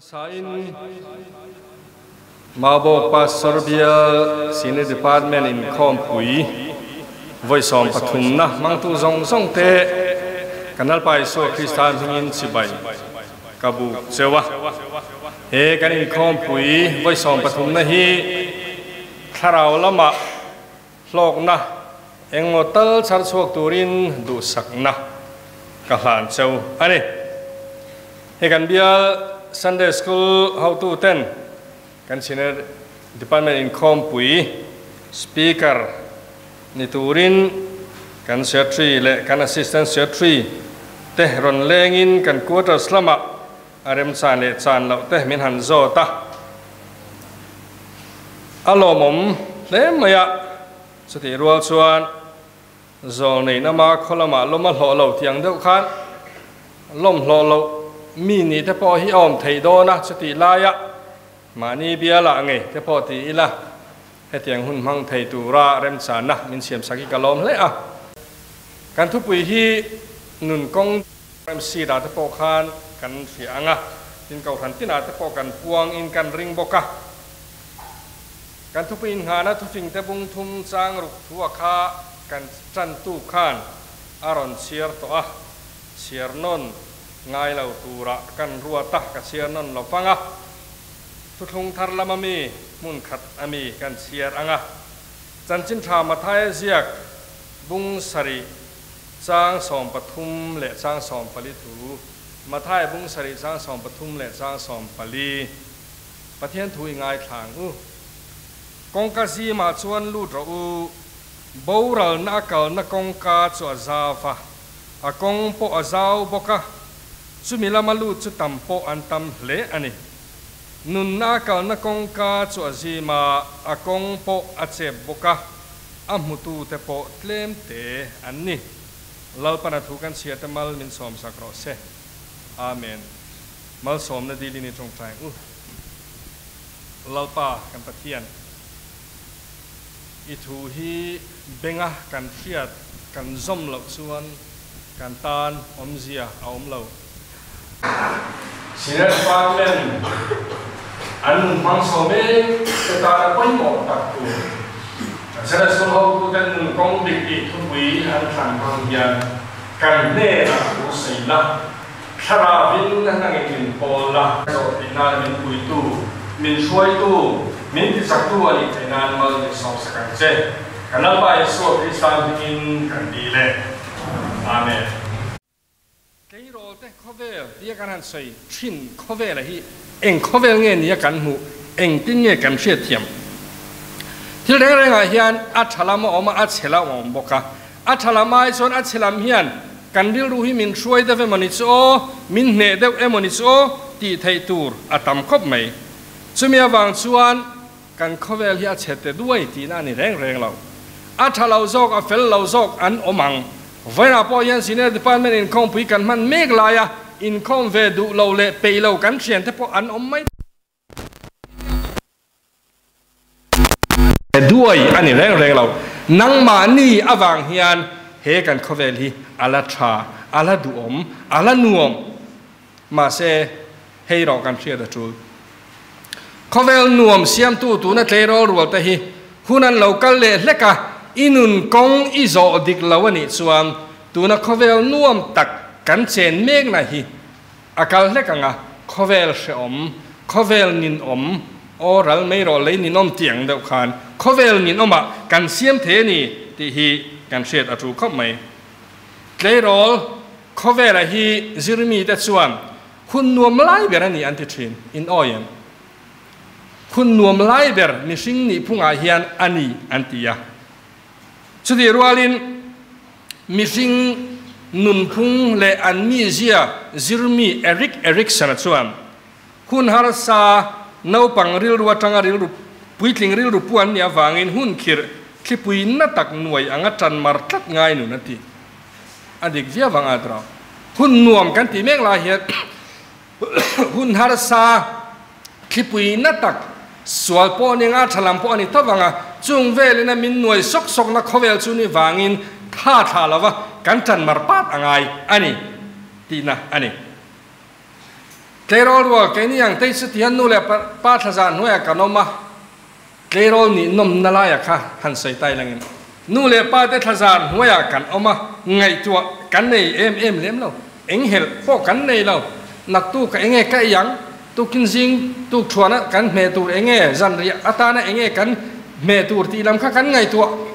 Hmasain Maubawk Pastor Bial Senior Department inkhawmpui vawi sawmpathumna hmangtu zawng zawng te kan Lalpa Isua Krista hmingin chibai ka buk cheu a. He kan inkhawmpui vawi sawmpathumna hi thlarau lamah hlawkna engmaw tal chhar chhuak turin duhsakna ka hlan cheu a ni. Hei kan bial Sunday School hotu ten kan Senior Department inkhawmpui Speaker ni turin kan Secretary leh kan Assistant Secretary te rawn lengin kan quarters lamah a remchan leh chan loh te min han zawt a, a lawmawm hle mai a, chutih rual chuan zawlnei nama khaw lamah lawm a hlawh lo tih ang deuh khan lawm hlawh loh mi nih te pawh hi a awm thei dawn a, chutih laia mahni bialah ngei te pawh ti ila hetiang hun hmang thei tura remchanna min siamsak hi ka lawm hle a. Kan thupui hi nun kawng. MC dah te pawh khan kan hria ang a, tin Kohhran tinah te pawh kan puang in kan ring bawk a. Kan thupui inngahna thufing te bung thum chang ruk thu a kha kan tantu khan a rawn chhiar tawh a, chhiar nawn ngai lo turah kan ruat a, ka chhiar nawn lo vang a. Thuthlung thar lama mi hmun khat a mi kan chhiar ang a. Chanchin tha Mathaia ziak bung sarih Chang 13 leh chang 14 thu, Matthai bung sarih chang 13 leh chang 14, Pathian thu i ngaithla ang u. Kawngka zimah chuan lut rawh u, boralna a kalna kawngka chu a zau va, a kawng pawh a zau bawk a, chumi lama lut chu tam pawh an tam hle a ni. Nunna a kalna kawngka chu a zim a, a kawng pawh a chep bawk a. A hmutute pawh tlem te an ni. Lalpana thu kan chhiar te mal min sawmsak rawh se. Amen. Malsawmna dilin i tawngtai ang u. Lalpa kan Pathian, i thu hi benga kan hriat kan zawm loh chuan kan tan awmzia a awm lo. Senior Department an nun hmang chho mek te tana pawimawh tak tur kan Sunday School hotuten nun kawng dik tih thupui an thlan hmang hian kan hnenah thu sawi la, thlarauin nangin min pawl la. Zawh theih nan min puitu, min hruaitu, min tichaktu a nih theih nan mal min sawmsak ang che. Kan Lalpa Isua Krista hmingin kan dil e. Amen. Tleirawl te khawvel tia kan han sawi thin khawvela hi eng khawvel nge nia kan hmuh, engtin nge kan hriat thiam? Thil reng rengah hian a tha lam a awm a, a chhe lam a awm bawk a. A tha lam ai chuan a chhe lam hian kan rilru hi min hruai deuh emawni chu aw, min hneh deuh emawni chu aw tih theih tur a tam khawp mai. Chumi avang chuan kan khawvel hi a chhe te duai tihna a ni reng reng lo. A tha lo zawk, a fel lo zawk an awm ang. Vawiinah pawh hian Senior Department inkhawmpui kan hman mek laia inkhawm ve duh lo leh peih lo kan thiante pawh an awm mai duai a ni reng reng lo. Nangmahni avang hian he kan khawvel hi a la tha, a la duhawm, a la nuam. Mahse, hei erawh kan hriat a tul. Khawvel nuam siamtu tuna tleirawl rual te hi hun an lo kal leh hlek a, i nun kawng i zawh dik lo a nih chuan tuna khawvel nuam tak kan chen mekna hi a kal hlek ang a, khawvel hrehawm, khawvel ninawm, aw ral mai rawh lei ninawm tih ang deuh khan khawvel ninawmah kan siam thei a ni tih hi kan hriat a tul khawp mai. Tleirawl khawvela hi zirmite chuan hun nuam lai ber a ni an ti thin, in awi em? Hun nuam lai ber mihring nih phungah hian a ni an ti a. Chutih rualin mihring nunphung leh an mizia zirmi Erik Erikson-a chuan hun harsa naupang rilru atanga rilru puitling rilru pu an nih avangin hun khirh thlipui na tak nuai anga tan mar tlat ngai nun a ti. A dik viau vang a tawh. Hun nuam kan tih mek lai hian hun harsa thlipui na tak sual pawh a ni anga tha lam pawh a ni tho vang a, chung velin a min nuai sawk sawkna khawvel chu ni vangin tha thla lova kan tan mar pat a ngai a ni tihna a ni. Tleirawl rual keini ang te chu tihian nu leh pa thlazar hnuaiah kan awm a, tleirawl nih nawmna laia kha han sawi tai langin nu leh pa te thlazar hnuaiah kan awm a, ngaihtuah kan nei em em lem lo, eng helh pawh kan nei lo, naktuk ka enge ka ei ang, tukin zing tuk thuana kan hmeh tur enge, zanriah atana enge kan hmeh tur tih lam kha kan ngaihtuah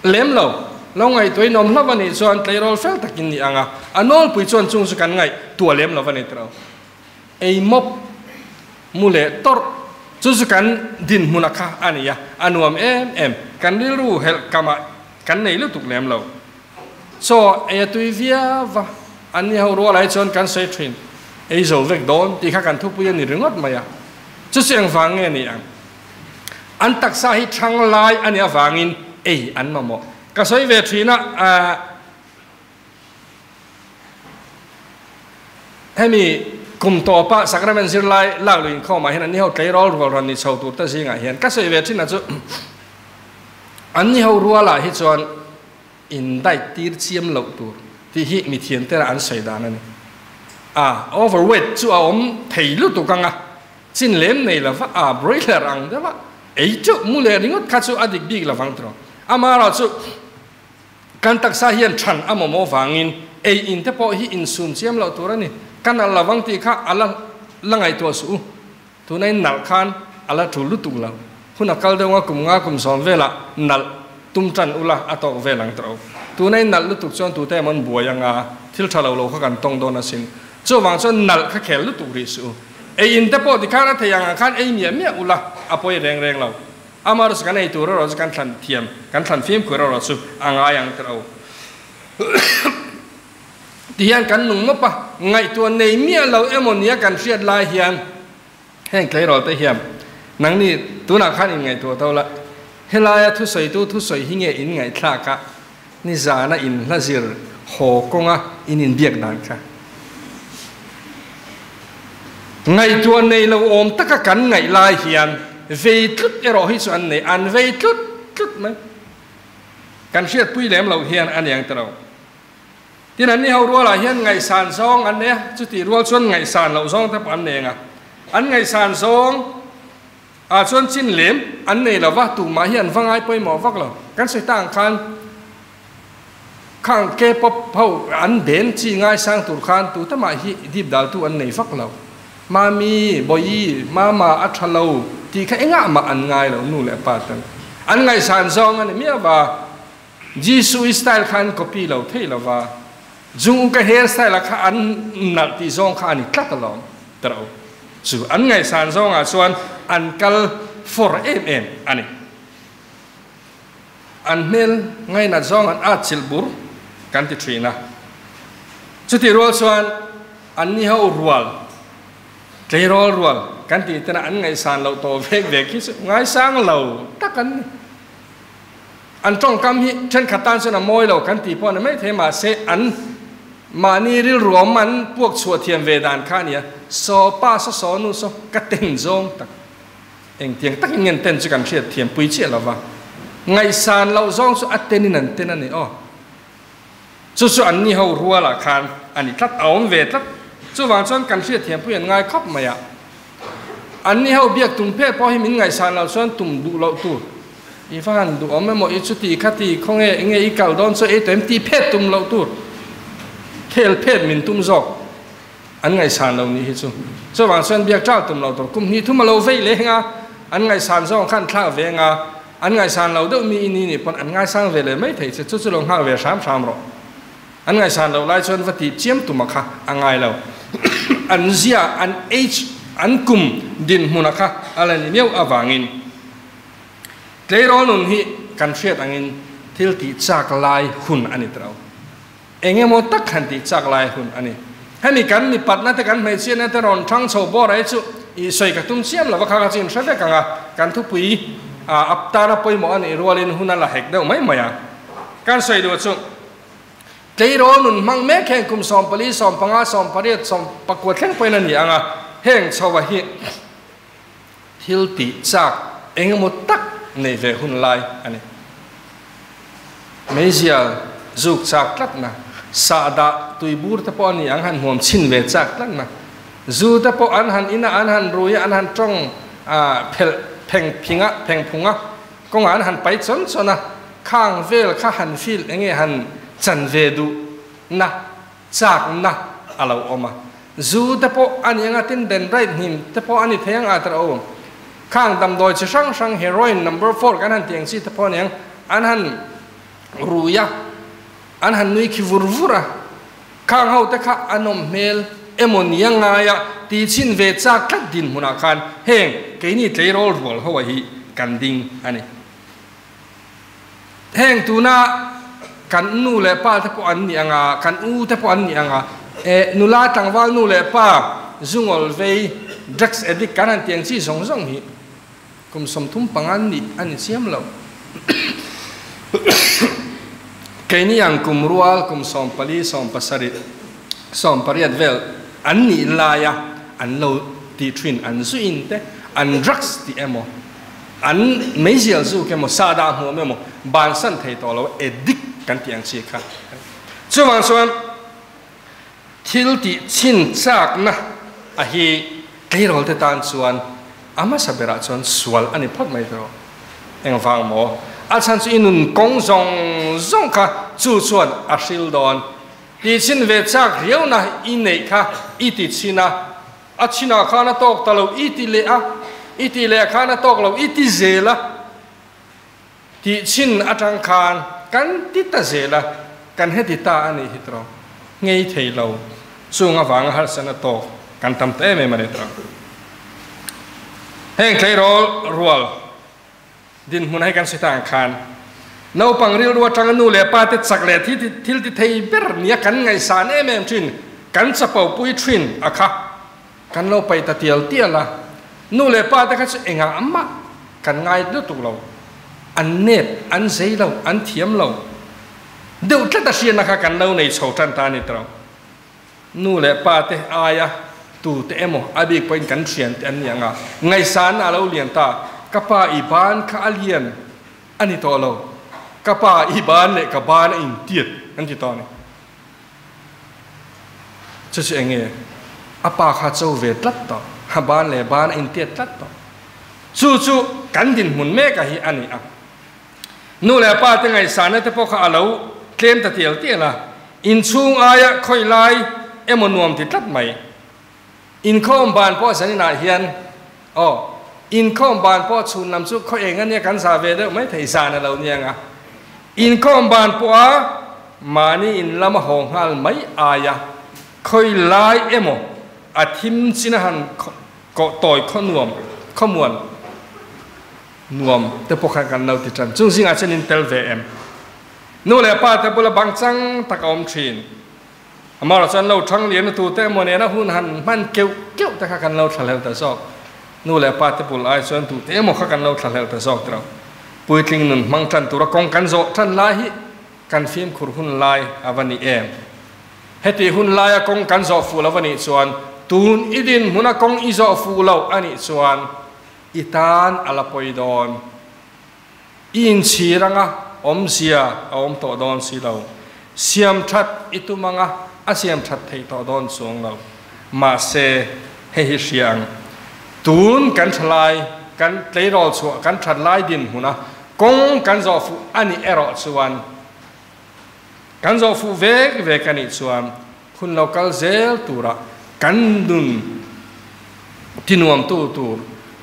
Lem lo, lo ngaihtuah in awm hlauh a nih chuan tleirawl fel takin ni ang a, a nawlpui chuan chung chu kan ngaihtuah lem lo a ni tiro. Ei mawp, mu leh tawrh chu chu kan dinhmun a kha a ni a, a nuam em em, kan rilru helh kamah kan nei lutuk lem lo. Chaw ei a tui viau va, an ni ho rual ai chuan kan sawi thin, ei zo vek dawn tih kha kan thupui a ni ringawt mai a, chu chu engvang nge ni ang? An taksa hi thang lai a nih avangin ei an mamawh. Ka sawi ve thin a, hemi kum tawpa Sacrament zirlai lak luih inkhawmah hian anni ho tleirawl rual rawn ni chho tur te zingah hian ka sawi ve thin a chu anni ho rualah hi chuan in diet tir chiam loh tur tih hi mithiam tena an sawi dan a ni. A overweight chu a awm thei lutuk ang a. Chin lem nei lova a broiler ang deuh a, ei teuh mu leh ringawt kha chu a dik bik lovang tiraw. Amaherawh chu kan taksa hian than a mamawh vangin ei in te pawh hi insum chiam loh tur a ni. Ka nalh lovang tih kha a la la ngaihtuah suh u. Tuna in nalh khan a la tul lutuk lo. Hun a kal deuh nga kum nga kum sawm velah nalh tum tan ula a tawk vel ang tiraw. Tuna in nalh lutuk chuan tute emaw an buai anga thil tha lo lo kha kan tawng dawn asin. Chuvang chuan nalh kha khel lutuk rih suh u. Ei in te pawh tikhan a thei ang ang khan ei miah miah ula a pawi reng reng lo. Amaherawhchu kan ei tur erawh chu kan thlan thiam, kan thlan fimkhur erawh chu a ngai ang tiraw. Tihian kan nung mawp a, ngaihtuah nei miah lo emaw nia kan hriat lai hian heng tleirawl te hian nangni tunah khan inngaihtuah to la, helaia thusawitu thusawi hi nge in ngaihthlak a, Nizana in hla zir haw kawnga in inbiak dan kha ngaihtuah nei lo awm taka kan ngaih lai hian vei tlut erawh hi chu an nei, an vei tlut tlut mai. Kan hriatpui lem loh hian a niang ta lo. Tin, an ni ho rualah hian ngaihsan zawng an nei a, chutih rual chuan ngaihsan loh zawng te pawh an nei ang a. An ngaihsan zawng. Ah chuan chin lem an nei lo va, tumah hi an va ngai pawimawh vak lo. Kan sawi ta ang khan khang K-pop ho an ben chi ngaisang tur khan tu tamah hi dip daltu an nei vak lo. Mami, Bawi, Mama a tha lo tih kha engah mah an ngai lo nu leh pa ten. An ngaihsan zawng a ni miau va, Jisoo i style kha an copy lo thei lo va, Jungkook a hair style ah kha an nalh tih zawng kha a ni tlat alawm. Taro chu an ngaihsan zawngah chuan an kal for em em a ni. An hmel ngainat zawng an at chilh bur kan ti thin a. Chutih rual chuan an ni ho rual, tleirawl rual kan tih tena an ngaihsan loh tawh vek vek hi chu ngaisang lo tak an ni. An tawngkam hi thenkhat tan chuan a mawi lo kan tih pawh a ni maithei mahse an mahni rilru awm an puak chhuah thiam ve dan kha a nia. Saw pa saw saw nu saw ka ten zawng tak engtiang takin nge an ten chu kan hriat thiam pui chiah lo va. Ngaihsan loh zawng chu a tenin an ten a ni aw. Chu chu an ni ho rualah khan a ni tlat, a awm ve tlat. Chuvang chuan kan hriat thiam pui an ngai khawp mai a. An ni ho biak tum phet pawh hi min ngaihsan loh chuan tum duh loh tur. I va han duh awm emaw i chuti khati khawnge enge i kal dawn chu ei tawh em ti phet tum loh tur. Khel phet min tum zawk an ngaihsan lo nih hi chu. Chuvang chuan biak ṭal tum loh tur. Kum hnih thum a lo vei leh heng a, an ngaihsan zawng khan thlak ve anga an ngaihsan lo deuh mi i ni nih pawn an ngaisang ve leh mai thei che chu chu lo nghak ve hram hram rawh. An ngaihsan loh lai chuan va tih chiam tum a kha a ngai lo. An zia, an age, an kum dinhmun a kha a la ni miau avangin tleirawl nun hi kan hriat angin thil tih chak lai hun a ni ta lo. Eng emaw tak han tih chak lai hun a ni. Hemi kan mipatna te kan hmeichhiatna te rawn thang chho bawr ai chu ih sawi ka tum chiam lo va kha kha chu in hre vek ang a, kan thupui a tana pawimawh a nih rualin hun a la hek deuh mai mai a. Kan sawi duh chu. Tleirawl nun hmang mek heng kum 14, 15, 18, 19 thleng pawhin a ni ang a, heng chhoa hi thil tih chak eng emaw tak neih ve hun lai a ni. Meizial zuk chak tlatna, sahdah tuibur te pawh a ni ang han hmuam chhin ve chak tlatna. Zu te pawh an han in a, an han rui a, an han tawng phelh pheng phing a, pheng phung a, kawngah an han pai chawn chawn a, khang vel kha han feel enge han chan ve duh na, chak na a lo awm a. Zu te pawh a ni anga tin dendrite hnim te pawh a ni thei ang a tara aw. Khang damdawi chi hrang hrang heroin number four kan han tih ang chi te pawh a ni ang, an han rui a, an han nui khi vur vur a. Khang ho te kha a nawm hmel emaw ni a ngai a ti chhin ve chak tlat dinhmunah khan heng keini tleirawl rual ho a hi kan ding a ni. Heng tuna kan nu leh pa te pawh an ni ang a, kan u te pawh an ni ang a, eh nula tlangval nu leh pa zungawl vei drugs addict kan han ti ang chi zawng zawng hi Kum 35 nih a ni chiam lo. Keini ang kum rual kum 14, 17, 18 vel an nih laia an lo tih thin an zuin te, an drugs tih emaw, an meizial zuk emaw, sahdah hmuam emaw bansan thei tawh lo, addict kan tih ang chi kha. Chuvang chuan Thil tih chhin chakna a hi tleirawl te tan chuan a hmasa berah chuan sual a ni phawt mai tawh. Engvang maw? A chhan chu i nun kawng zawng zawng kha chu chuan a hril dawn. Tih chhin ve chak riauna i neih kha i ti chhin a, a chhinah khan a tawk ta lo i ti leh a, i tih leh khan a tawk lo i ti zel a. Tih chhin atang khan kan ti ta zel a, kan heti ta a nih hi tawh ngei thei lo. Chung avanga harsatna tawk kan tam ta em em a ni tawh. Heng tleirawl rual dinhmun hei kan sawi ta ang khan naupang rilru atanga nu leh pa te chak leh thil ti thei ber nia kan ngaihsan em em thin, kan chapo pui thin a kha. Kan lo paih ta tial tial a, nu leh pa te kha chu engah mah kan ngai lutuk lo, an nep, an zei lo, an thiam lo deuh tlat a hriatna kha kan lo nei chho tan ta a ni tawh. Nu leh pa te aia tu te emaw a bik pawhin kan thian te an ni ang a, ngaihsanna a lo lian ta, ka pa i ban kha a lian a ni tawh lo, ka pa i ban leh ka ban a intiat an ti tawh a ni. Chu chu enge? A pa kha cho ve tlat tawh, a ban leh ban a intiat tlat tawh. Chu chu kan dinhmun mek a hi a ni a. Nu leh pa te ngaihsahna te pawh kha a lo tlem ta tial tial a, inchhung aia khawi lai emaw nuam ti tlat mai. Inkhawm ban pawh zaninah hian aw, inkhawm ban pawh chhun lam chu khaw eng ania kan zah ve deuh mai thei zan a lo nia nga. Inkhawm ban pawha mahni in lama haw nghal mai aia khawi lai emaw a thim chin a han kawh tawi khaw nuam khawmuan nuam te pawh khan kan lo ti tan. Chung zingah chuan in tel ve em? Nu leh pa te bula bang chang tak a awm thin. Amaherawh chuan lo thang lian tu te emaw nena hun han hman keuh keuh te kha kan lo thlahlel ta zawk. Nu leh pa te bul ai chuan tu te emaw kha kan lo thlahlel ta zawk tiro. Puitling nun hmang tan tura kawng kan zawh tan lai hi kan fimkhur hun lai a va ni em? Heti hun laia kawng kan zawh fuh lo a nih chuan tun i dinhmuna kawng i zawh fuh lo a nih chuan i tan a la pawi dawn. I inchhir anga awmzia a awm tawh dawn si lo. Siam that i tum anga a siam that theih tawh dawn chuang lo. Mahse, hei hi hria ang. Tun kan tha lai, kan tleirawl chhuah kan that lai dinhmuna kawng kan zawh fuh a nih erawh chuan, kan zawh fuh vek vek a nih chuan hun lo kal zel tura kan nun tinuamtu tur,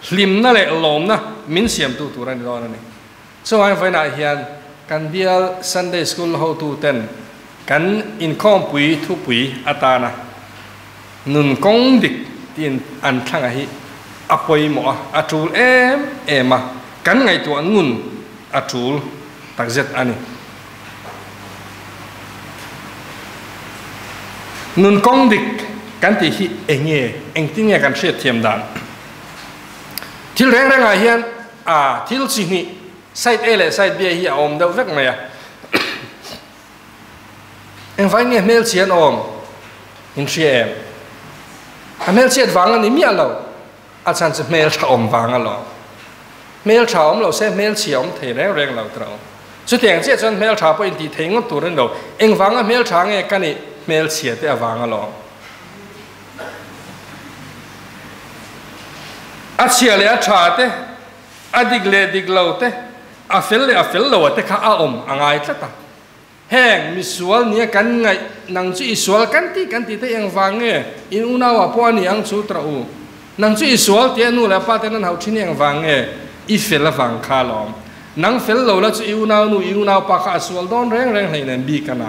hlimna leh lawmna min siamtu tur a ni dawn a ni. Chuvangin vawiinah hian kan bial Sunday School hotuten kan inkhawmpui thupui atana nun kawng dik tiin an thlanga hi a pawimawh a, a tul em em a, kan ngaihtuah nun a tul takzet a ni. Nun kawng dik kan tih hi eng nge, engtin nge kan hriat thiam dan? Thil reng rengah hian a thil chi hnih, side A leh side B hi a awm deuh vek mai a. Engvai nge hmelchhi an awm? In hria em? A hmelchhiat vang a ni miah lo. A chhan chu hmeltha awm vang alawm. Hmeltha awm lo se hmelchhia awm thei reng reng lo tawh. Chutiang chiah chuan hmeltha pawh intih thei ngawt tur a ni lo. Engvanga hmeltha nge ka nih? Hmelchhia te avang alawm. A chhia leh a tha te, a dik leh dik lo te, a fel leh a fel lo a te kha a awm a ngai tlat a. Heng misual nia kan ngaih nang chu i sual kan tih kan tih te engvang nge in unau ah pawh a ni ang chu tra u. Nang chu i sual tih a nu leh a pa ten an hauh thin hi engvang nge i fel avang kha lawm. Nang fel lo la chu i unau nu i unau pa kha a sual dawn reng reng hleih nen bik a na.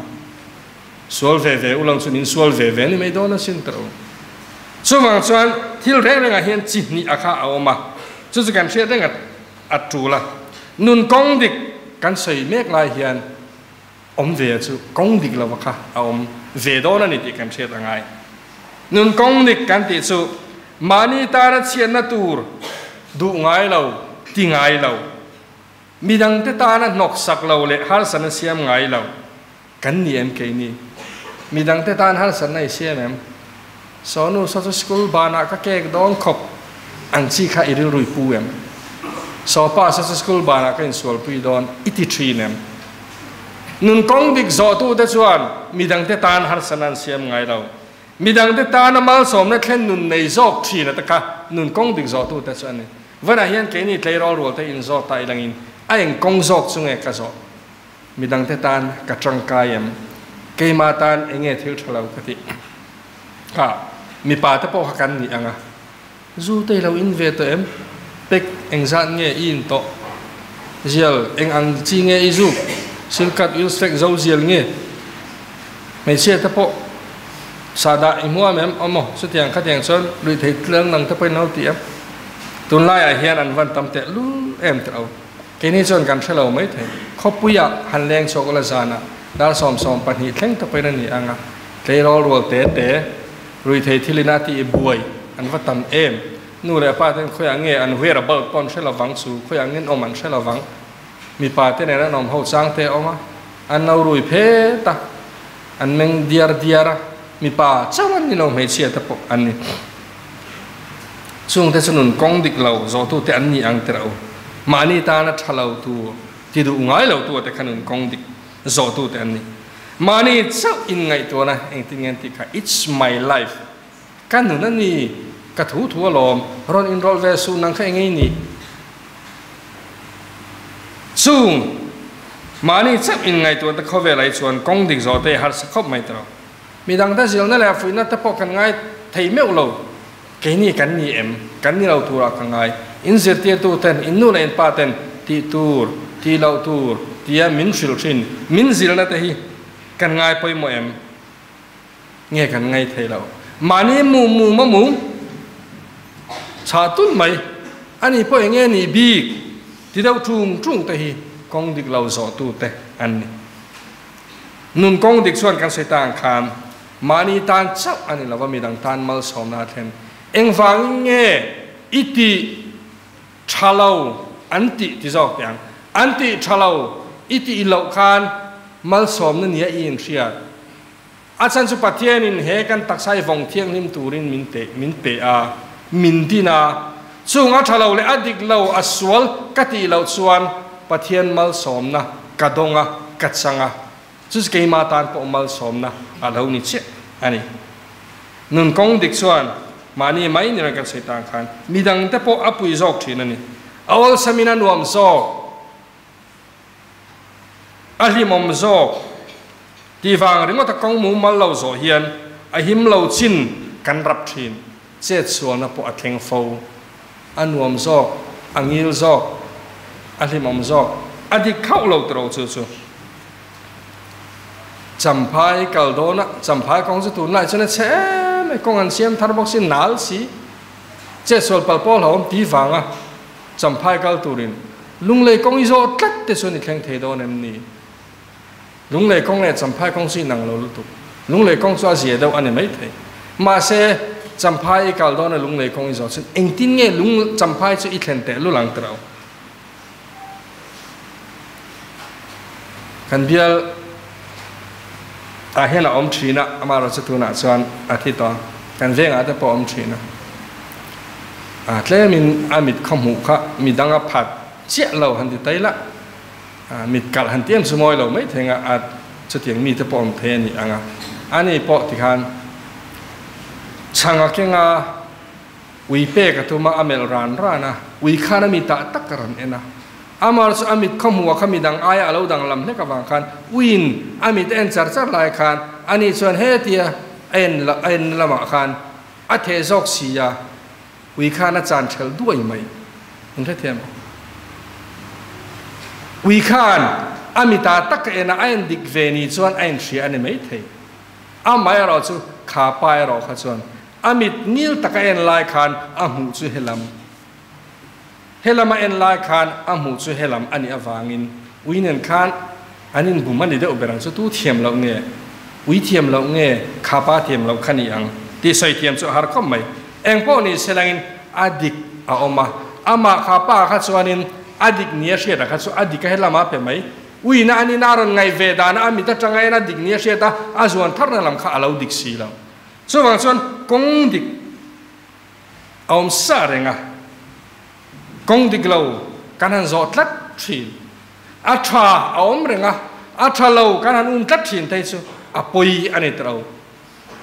Sual ve ve ulang chuan in sual ve ve ni mai dawn asin tra u. Chuvang chuan thil reng reng ah hian chi hnih a kha a awm a, chu chu kan hriat reng a. A tul a, nun kawng dik kan sawi mek lai hian awm ve chu kawng dik lova kha a awm ve dawn a ni tih kan hriat a ngai. Nun kawng dik kan tih chu mahni tana chhiatna tur duh ngai lo, ti ngai lo, midangte tana hnawksak lo leh harsatna siam ngai lo kan ni em keini? Midangte tan harsatna i siam em? Sawnu saw chu school banah ka kek dawn khawp ang chi kha i rilru i pu em? Sawpa saw chu school banah ka insualpui dawn i ti thin em? Nun kawng dik zawhtute chuan midangte tan harsatna an siam ngai lo. Midangte tana malsawmna thlen nun nei zawk thin a ta kha nun kawng dik zawhtute chu a ni. Vanah hian keini tleirawl rualte inzawt ta ilangin a eng kawng zawk chu nge ka zawh? Midangte tan ka tangkai em? Keimah tan eng nge thil tha lo ka tih? Kha mipa te pawh kha kan nih ang a, zu te i lo in ve tawh em? Pek engzat nge i in tawh? Zial eng ang chi nge i zuk? Silkat wilsfek zo zial nge? Hmeichhia te pawh sahdah i hmuam em? Aw maw, chutiang khatiang chuan luihthei tlang dang te pawhin an lo ti em? Tunlaiah hian an van tam tehlul em teh lo. Keini chuan kan hre lo mai thei. Khawpuiah han leng chhuak ula zanah dar 72 thleng ta pawhin a ni ang a, tleirawl rual te te, ruithei thilin a tih buai an va tam em. Nu leh pa ten khawiah nge an whereabout pawh an hre lovang chu, khawiah nge an awm an hre lovang. Mipa te nen an awm ho chang te a awm a, an lo rui phet a, an meng diar diar a, mipa chauh an ni lo hmeichhia te pawh an ni. Chungte chu nun kawng dik lo zawhtute an ni ang tirh u. Mahni tana tha lo tu, ti duh ngai lo tu te kha nun kawng dik zawhtute an ni. Mahni chauh in ngaihtuahna engtin nge an tih kha, It's my life, ka nun a ni, ka thu thu alawm, rawn inrawlh ve suh nang kha engei ni? Chung mahni chauh in ngaihtuahna te khawvel ah hi chuan kawng dik zawhte hi harsa khawp mai tawh. Midangte zilna leh fuihna te pawh kan ngai thei meuh lo. Keini kan ni em? Kan ni lo turah ka ngai. In zirtirtu ten, in nu leh in pa ten tih tur, tih loh tur tia min hrilh thin, min zilna te hi kan ngai pawimawh em? Nge kan ngai thei lo? Mahni mum mum a mum chhah tun mai. Ani pawh eng nge nih bik ti deuh tung tung te hi kawng dik lo zawhtu te an ni. Nun kawng dik chuan kan sawi ta ang khan mahni tan chauh a ni lova midang tan malsawmna a thlen. Engvangin nge i tih tha lo an tih ti zawk teh ang. An tih tha lo i tih loh khan malsawmna nia i inhriat. A chhan chu Pathianin he kan taksa hi vawng thianghlim turin min teh min pe a, min din a. Chung a tha lo leh a dik lo, a sual ka tih loh chuan Pathian malsawmna ka dawng a, ka chang a. Chu chu keimah tan pawh malsawmna a lo ni chiah a ni. Nun kawng dik chuan mahni mai ni rawn kan sawi tan khan midangte pawh a pui zawk thin a ni. A awlsamin a nuam zawk. A hlimawm zawk tih vang ringawt a kawng mumal lo zawh hian a him lo chin kan rap thin. Chet sualna pawh a thleng fo. A nuam zawk, a ngil zawk, a hlimawm zawk, a dik khauh lo tiro chu chu. Champhai kal dawn a, Champhai kawng chu tunlai chuan a chhe em mai, kawng an siam thar bawk si, nal si. Chet sual pal pawh hlauhawm tih vanga Champhai kal turin Lunglei kawng i zawh tlat te chuan i thleng thei dawn em ni? Lunglei kawng leh Champhai kawng chu inang lo lutuk. Lunglei kawng chu a zia deuh a ni maithei. Mahse, Champhai i kal dawn a Lunglei kawng i zawh chuan engtin nge lung Champhai chu i thlen teh lul ang tiro? Kan bial ah hian a awm thin a, amaherawhchu tunah chuan a thi tawh a, kan vengah te pawh a awm thin a. A tlemin a mit khaw hmuh kha midang a phat chiah lo han ti tai la, mit kalh han ti em chu mawi lo mai thei anga a chutiang mite pawh awm thei a ni ang a, ani pawh tikhan chhang a keng a. Ui pek a tum a, a melh ran ran a, ui khan a mitah tak a rawn en a. Amar chu a mit khawhmuh a kha midang aia a lo danglam hlek avang khan uiin a mit a en char char lai khan ani chuan hetia a en a en lamah khan a theh zawk si a, ui khan a chan ṭhelh duai mai. In hrethiam em? Ui khan a mitah tak a en a, a en dik ve ni chuan a inhria a ni maithei. Amaherawh chu kha pa erawh kha chuan A mit ngil taka en lai khan a hmuh chu helam, helama en lai khan a hmuh chu helam a nih avangin ui nen khan an inbum a ni deuh ber ang chu. Tu thiam loh nge? Ui thiam loh nge? Kha pa thiam loh kha ni ang tih sawi thiam chu a har khawp mai. Eng pawh ni se langin a dik a awm a, amah kha pa kha chuanin a dik nia hriat a kha chu a dik a helama pe mai. Uina an ina rawn ngaih ve dana a mit atanga en a dik nia hriat a, a zuan tharna lam kha a lo dik si lo. Chuvang chuan kawng dik a awm sa reng a, kawng dik lo kan han zawh tlat thin. A tha a awm reng a, a tha lo kan han um tlat thin te chu a pawi a ni ta lo.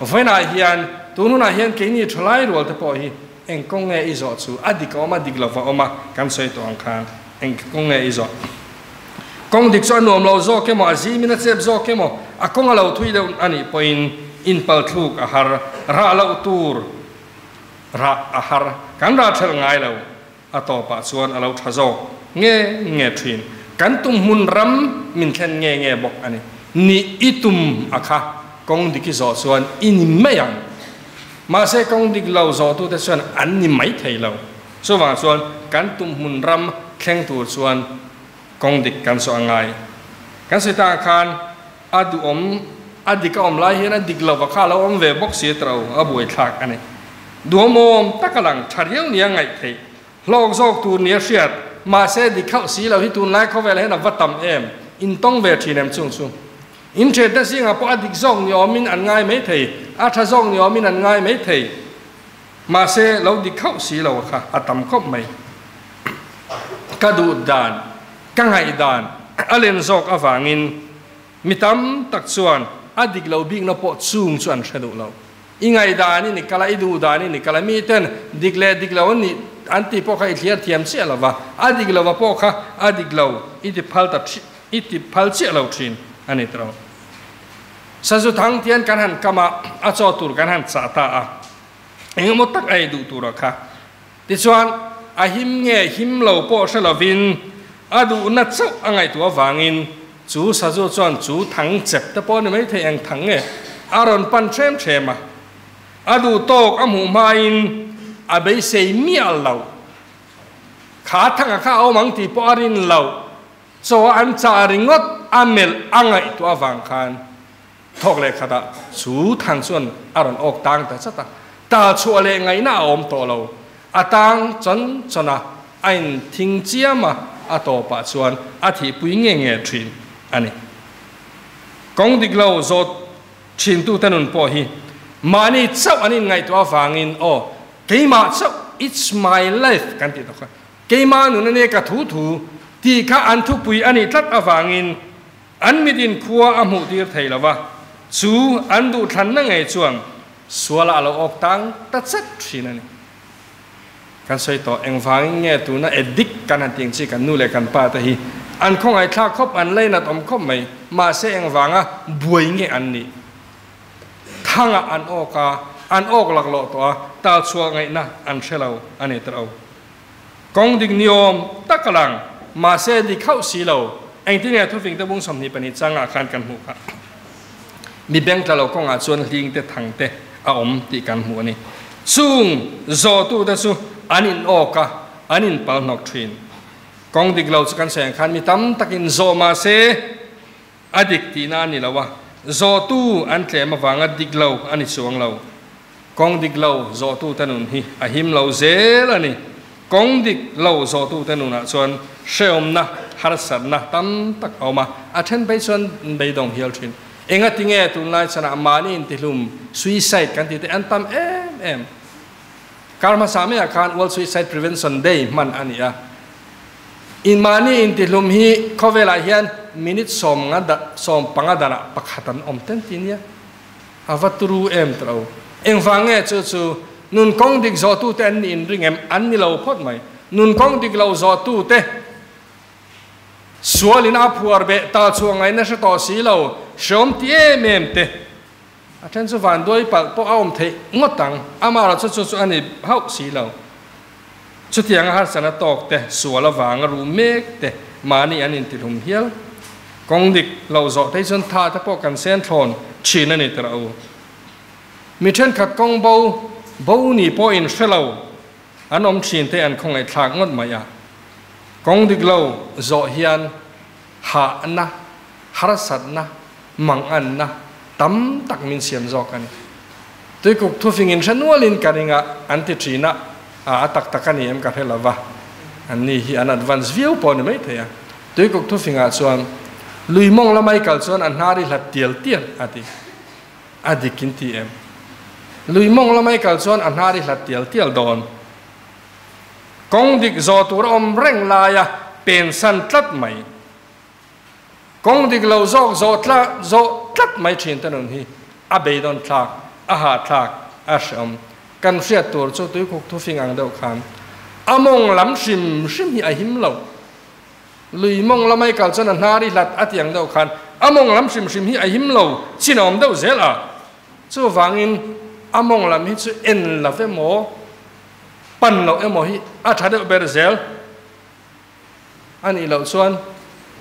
Vawiinah hian, tun hunah hian keini thalai rual te pawh hi eng kawng nge i zawh chu a dik a awm a, dik lova awm a, kan sawi tawh ang khan eng kawng nge i zawh. Kawng dik chu a nuam lo zawk emaw, a zimin a chep zawk emaw, a kawng a lo thui deuh a nih pawhin inpal thluk a har, rah loh tur rah a har, kan rah ṭhelh ngai lo, a tawpah chuan a lo ṭha zawk nge nge ṭhin. Kan tum hmun ram min thlen nge nge bawk a ni. Nih i tum a kha kawng dik i zawh chuan i ni mai ang. Mahse kawng dik lo zawhtute chuan an ni mai thei lo. Chuvang chuan kan tum hmun ram thleng tur chuan kawng dik kan zawh a ngai. Kan sawi takah khan a duhawm, a dik a awm lai hian a dik lova kha a lo awm ve bawk si tawh a buaithlak a ni. Duhawm awm tak a lang tha riau nia ngaih theih, hlawk zawk tur nia hriat, mahse dik hauh si lo hi tunlai khawvel hian a va tam em, intawng ve thin em chung chu. Inthiante zingah pawh a dik zawk ni awmin an ngai mai thei, a tha zawk ni awmin an ngai mai thei. Mahse, lo dik hauh si lo kha a tam khawp mai. Ka duh dan, ka ngaih dan a len zawk avangin mi tam tak chuan a dik lo bikna pawh chung chu an hre duh lo. I ngaih danin i kal a, i duh danin i kal a, miten dik leh dik lo an nih an tih pawh kha i thliar thiam chiah lo va, a dik lova pawh kha a dik lo i ti phal ta i ti phal chiah lo thin a ni tawh. Sazu thang tian kan han kam a, a chaw tur kan han chah ta a, engemaw tak a ei duh tur a kha. Tichuan, a him nge him lo pawh hre lovin a duhna chauh a ngaihtuah avangin chu sazu chuan chu thang chep te pawh ni maithei eng thang nge a rawn pan hrem hrem a, a duh tawk a hmuh hmain a beisei miah lo. Kha thanga kha a awm ang tih pawh a rin lo. Chaw an chah ringawt a melh a ngaihtuah avang khan thawk leh khatah chu thang chuan a rawn awk tang ta chat a, ta chhuah leh ngaihna a awm tawh lo. A tang chawn chawn a, a in thing chiam a, a tawpah chuan a thihpui nge nge thin a ni. Kawng dik lo zawt thintute nun pawh hi mahni chauh an inngaihtuah avangin aw keimah chauh it's my life kan tih tawh kha Keimah nun a nia ka thu thu tih kha an thupui a nih tlat avangin an mitin khua a hmuh tir thei lo va, chu an duhthlanna ngei chuan sualah a lo awk tang ta chat thin a ni. Kan sawi tawh, engvangin nge tuna addict kan han tih ang chi kan nu leh kan pa te hi an khawngaihthlak khawp, an lainat awm khawp mai, mahse engvanga buai nge an nih? Thangah an awk a, an awk laklawh tawh a, talchhuah ngaihna an hre lo a ni tawh. Kawng dik ni awm tak a lang, mahse dik hauh si lo. Engtin nge thufing te bung 22 changah khan kan hmuh kha? Mi beng tla lo kawngah chuan hling te thang te a awm tih kan hmuh a ni. Chung zawhtute chu an in awk a, an in pal hnawk thin. Kawng dik lo chu kan sawi ang khan mi tam takin zawh mahse a dik tihna a ni lo a, zawhtu an tlem avanga dik lo a ni chuang lo. Kawng dik lo zawhtute nun hi a him lo zel a ni. Kawng dik lo zawhtute nunah chuan hrehawmna, harsatna tam tak a awm a, a then phei chuan beidawng hial thin. Engati nge tunlai chhanah mahni intihlum, suicide, kan tih te an tam em em. Kar hmasa maiah khan World Suicide Prevention Day hman a ni a. In mahni intihlum hi khawvelah hian minute sawmnga sawmpanga danah pakhat an awm ten ti nia. A va turu em tawh lo. Engvang nge chu chu Nun kawng dik zawhtute an nih inring em? An ni lo phawt mai. Nun kawng dik lo zawhtute sualin a phuar beh ta chhuah ngaihna hre tawh si lo, hreawm ti em em te. A then chu vanduai palh pawh a awm theih ngawt ang, amaherawhchu chu chu a ni hauh si lo. Chutianga harsatna tawk te, sual avanga ru mek te mahni an intihlum hial. Kawng dik lo zawh te hi chuan tha te pawh kan sen thlawn thin a ni tira u. Mi thenkhat kawng bo bo ni pawh in hre lo an awm thin te an khawngaihthlak ngawt mai a. Kawng dik lo zawh hian hahna, harsatna, manganna tam tak min siam zawk a ni. Tuikuk thufing in hre nualin ka ring a, an ti thin a, a tak tak a ni em ka hre lo va, an ni hi an advance viau pawh a ni maithei a. Tuikuk thufingah chuan lui mawng lamai kal chuan a hnar i hlat tial tial a ti. A dik in ti em? Lui mawng lamai kal chuan a hnar i hlat tial tial dawn. Kawng dik zawh tur a awm reng laia pensan tlat mai. Kawng dik lo zawk zawh tla zawh tlat mai thin te nun hi a beidawn thlak, a hahthlak, a hreawm. Kan hriat tur chu tuikhuk thufing ang deuh khan a mawng lam hrim hrim hi a him lo. Lui mawng lamai kal chuan a hnar i hlat a ti ang deuh khan a mawng lam hrim hrim hi a him lo chin a awm deuh zel a. Chuvangin a mawng lam hi chu en lo emaw pan loh emaw hi a tha deuh ber zel a nih loh chuan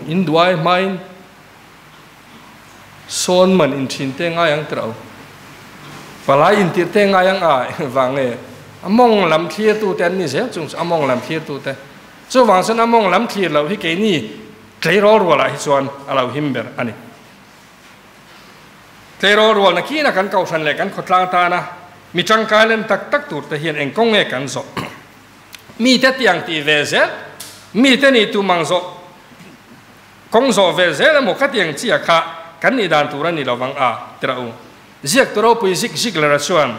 in duai hmain sawn man inthin te ngai ang tirh palai intirh te ngai ang a vang nge a mawng lam thlir tu te an ni zel chung chu a mawng lam thlir tu te chuvang chuan a mawng lam thlir loh hi keini tleirawl rualah hi chuan a lo him ber a ni. Tleirawl rual nakina kan kohhran leh kan khawtlang tana mi tangkai len tak tak tur te hian eng kawng nge kan zawh? Mite tiang tih ve zel, mite nih tum ang zawh, kawng zawh ve zel emaw ka tiang chiah kha kan nih dan tur a ni lovang a, ti rawh u. Ziak tu ropui Zig Ziglar-a chuan,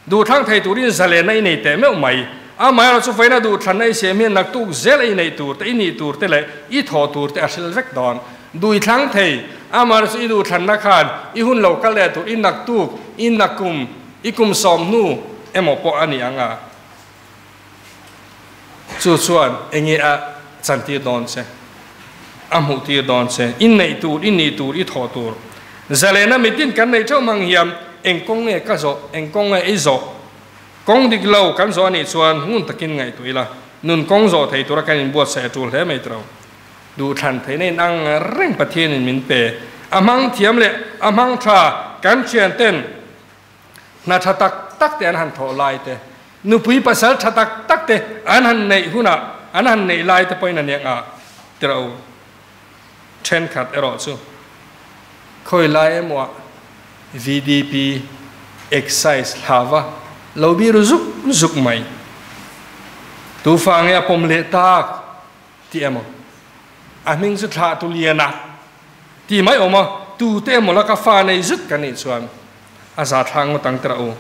Duhthlang thei turin zalenna i nei teh meuh mai. Amaherawh chu vawiina duhthlanna i siam hian naktuk zel a i neih tur te, i nih tur te leh i thawh tur te a hril vek dawn. Duhthlang thei, amaherawh chu i duhthlanna khan i hun lo kal leh tur, i naktuk, i nakum, i kum sawm hnu emaw pawh a ni ang a. Chu chuan enge a chantir dawn che, a hmuhtir dawn che, i neih tur, i nih tur, i thawh tur. Zalena mitin kan neih theuh hmang hian eng kawng nge ka zawh, eng kawng nge i zawh? Kawng dik lo kan zawh a nih chuan ngun takin ngaihtuah ila, nun kawng zawh thei tura kan inbuatsaih a tul hle mai tiro. Duhthlan theihna in ang reng Pathianin min pe. A hmang thiam leh a hmang tha kan thianten Hna tha tak tak te an han thawh lai te, nupui pasal tha tak tak te an han neih hunah an han neih lai te pawhin a nia ngah tirh u. Thenkhat erawh chu khawi lai emaw ah VDP excise hlava lo biru zuk zuk mai. Tufa nge a pawm leh tak tih emaw a hming chu thlah tu lian a Ti mai awm a, tute emaw laka fa nei zut ka nih chuan a za thlang ngawt ang tira u.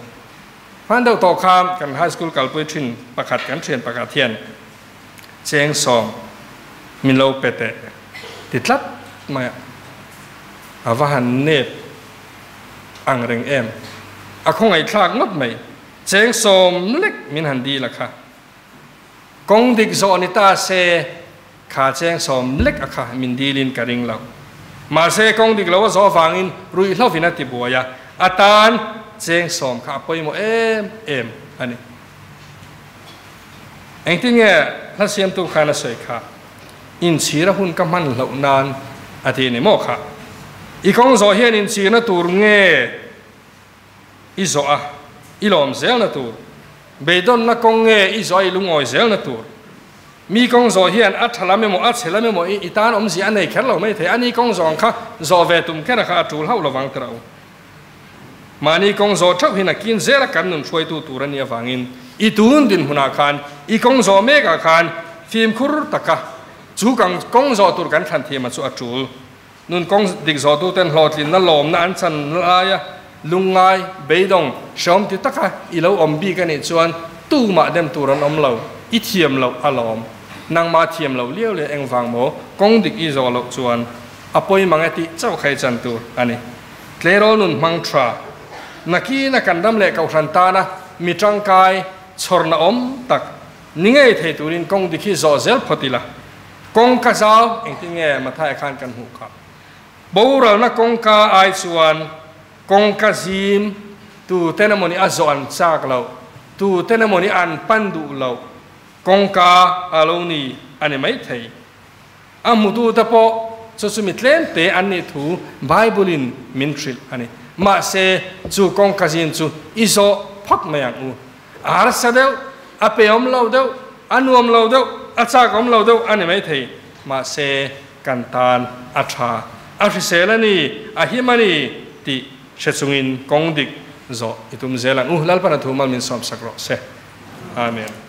Hman deuh tawh kha kan high school kalpui thin pakhat kan thian pakhat hian cheng sawm min lo pe teh ti tlat mai a, a va han nep ang reng em. A khawngaihthlak ngawt mai, cheng sawm lek min han dil a kha. Kawng dik zawh ni ta se kha cheng sawm lek a kha min dilin ka ring lo. Mahse kawng dik lo a zawh avangin ruihhlovin a ti buai a, a tan cheng sawm kha a pawimawh em em a ni. Engtin nge hla siamtu khan a sawi kha? Inchhir a hun ka hman hloh nan a ti ni maw kha? I kawng zawh hian inchhirna tur nge i zawh a, i lawm zelna tur? Beidawnna kawng nge i zawh a i lungawi zelna tur? Mi kawng zawh hian a tha lam emaw a chhe lam emaw i tan awmzia a nei kher lo mai thei. Ani kawng zawh ang kha zawh ve tum kher a kha a tul hauh lovang tira u. Mahni kawng zawh theuh hin a kin zel a kan nun hruaitu tur a nih avangin i tun dinhmunah khan i kawng zawh mekah khan fimkhur taka chu kawng zawh tur kan thlan thiam a chu a tul. Nun kawng dik zawhtuten hlawhtlinna lawmna an chan laia lungngai, beidawng, hreawm ti taka i lo awm bik a nih chuan tumah dem tur an awm lo, i thiam loh a lawm. Nangmah thiam loh liau leh engvang maw kawng dik i zawh loh chuan a pawi mang e tih chauh kha i chan tur a ni. Tleirawl nun hmang tha. Nakina kan ram leh kohhran tana. mi tangkai chhawrna awm tak ni ngei thei turin kawng dik hi zawh zel phawt ila. Kawngka zau engtin nge Mathaia khan kan hmuh kha? Boralna kawngka ai chuan kawngka zim tu ten emawni a zawh an chak loh, tu ten emawni an pan duh loh kawngka a lo ni a ni maithei. A hmutute pawh chu chumi tlemte an nih thu Bible-in min hrilh a ni. Mahse, chu kawngka zin chu i zawh phawt mai ang u. A harsa deuh, a peawm lo deuh, a nuam lo deuh, a chakawm lo deuh a ni maithei. Mahse, kan tan a tha, a hrisel a ni, a him a ni tih hre chungin kawng dik zawh i tum zel ang u. Lalpana thu mal min sawmsak rawh se. Amen.